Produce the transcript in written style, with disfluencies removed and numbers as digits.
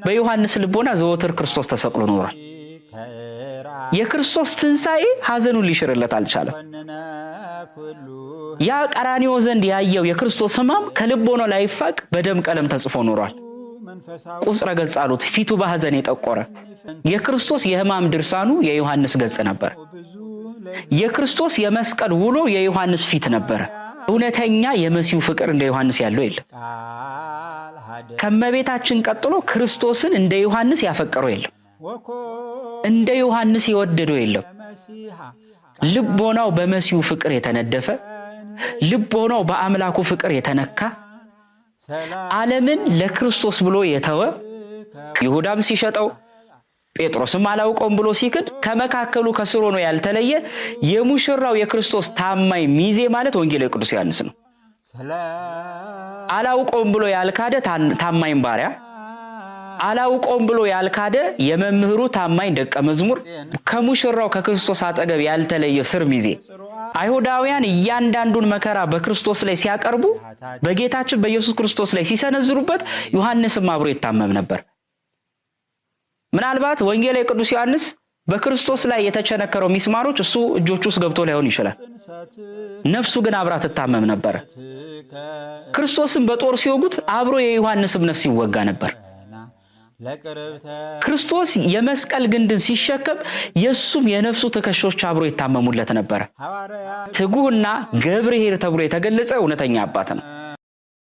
በዮሐንስ ልቦና ዘወትር ክርስቶስ ተሰቅሎ ኖሯል። የክርስቶስ ትንሣኤ ሐዘኑን ሊሽርለት አልቻለም። ያ ቀራንዮ ዘንድ ያየው የክርስቶስ ሕማም ከልቦናው ላይፋቅ በደም ቀለም ተጽፎ ኖሯል። ቁጽረ ገጽ አሉት፣ ፊቱ በሐዘን የጠቆረ። የክርስቶስ የሕማም ድርሳኑ የዮሐንስ ገጽ ነበር። የክርስቶስ የመስቀል ውሎ የዮሐንስ ፊት ነበረ። እውነተኛ የመሲሁ ፍቅር እንደ ዮሐንስ ያለው የለም። ከመቤታችን ቀጥሎ ክርስቶስን እንደ ዮሐንስ ያፈቀረው የለም። እንደ ዮሐንስ የወደደው የለም። ልቦናው በመሲሁ ፍቅር የተነደፈ፣ ልቦናው በአምላኩ ፍቅር የተነካ፣ ዓለምን ለክርስቶስ ብሎ የተወ፣ ይሁዳም ሲሸጠው ጴጥሮስም አላውቀውም ብሎ ሲክድ ከመካከሉ ከስር ሆኖ ያልተለየ የሙሽራው የክርስቶስ ታማኝ ሚዜ ማለት ወንጌላዊ ቅዱስ ዮሐንስ ነው። አላውቀውም ብሎ ያልካደ ታማኝ ባሪያ፣ አላውቀውም ብሎ ያልካደ የመምህሩ ታማኝ ደቀ መዝሙር፣ ከሙሽራው ከክርስቶስ አጠገብ ያልተለየ ስር ሚዜ። አይሁዳውያን እያንዳንዱን መከራ በክርስቶስ ላይ ሲያቀርቡ፣ በጌታችን በኢየሱስ ክርስቶስ ላይ ሲሰነዝሩበት፣ ዮሐንስም አብሮ ይታመም ነበር። ምናልባት ወንጌላዊ ቅዱስ ዮሐንስ በክርስቶስ ላይ የተቸነከረው ሚስማሮች እሱ እጆቹ ውስጥ ገብቶ ላይሆን ይችላል። ነፍሱ ግን አብራ ትታመም ነበር። ክርስቶስን በጦር ሲወጉት አብሮ የዮሐንስም ነፍስ ይወጋ ነበር። ክርስቶስ የመስቀል ግንድን ሲሸከም የእሱም የነፍሱ ትከሻዎች አብሮ ይታመሙለት ነበር። ትጉህና ገብርኄር ተብሎ የተገለጸ እውነተኛ አባት ነው።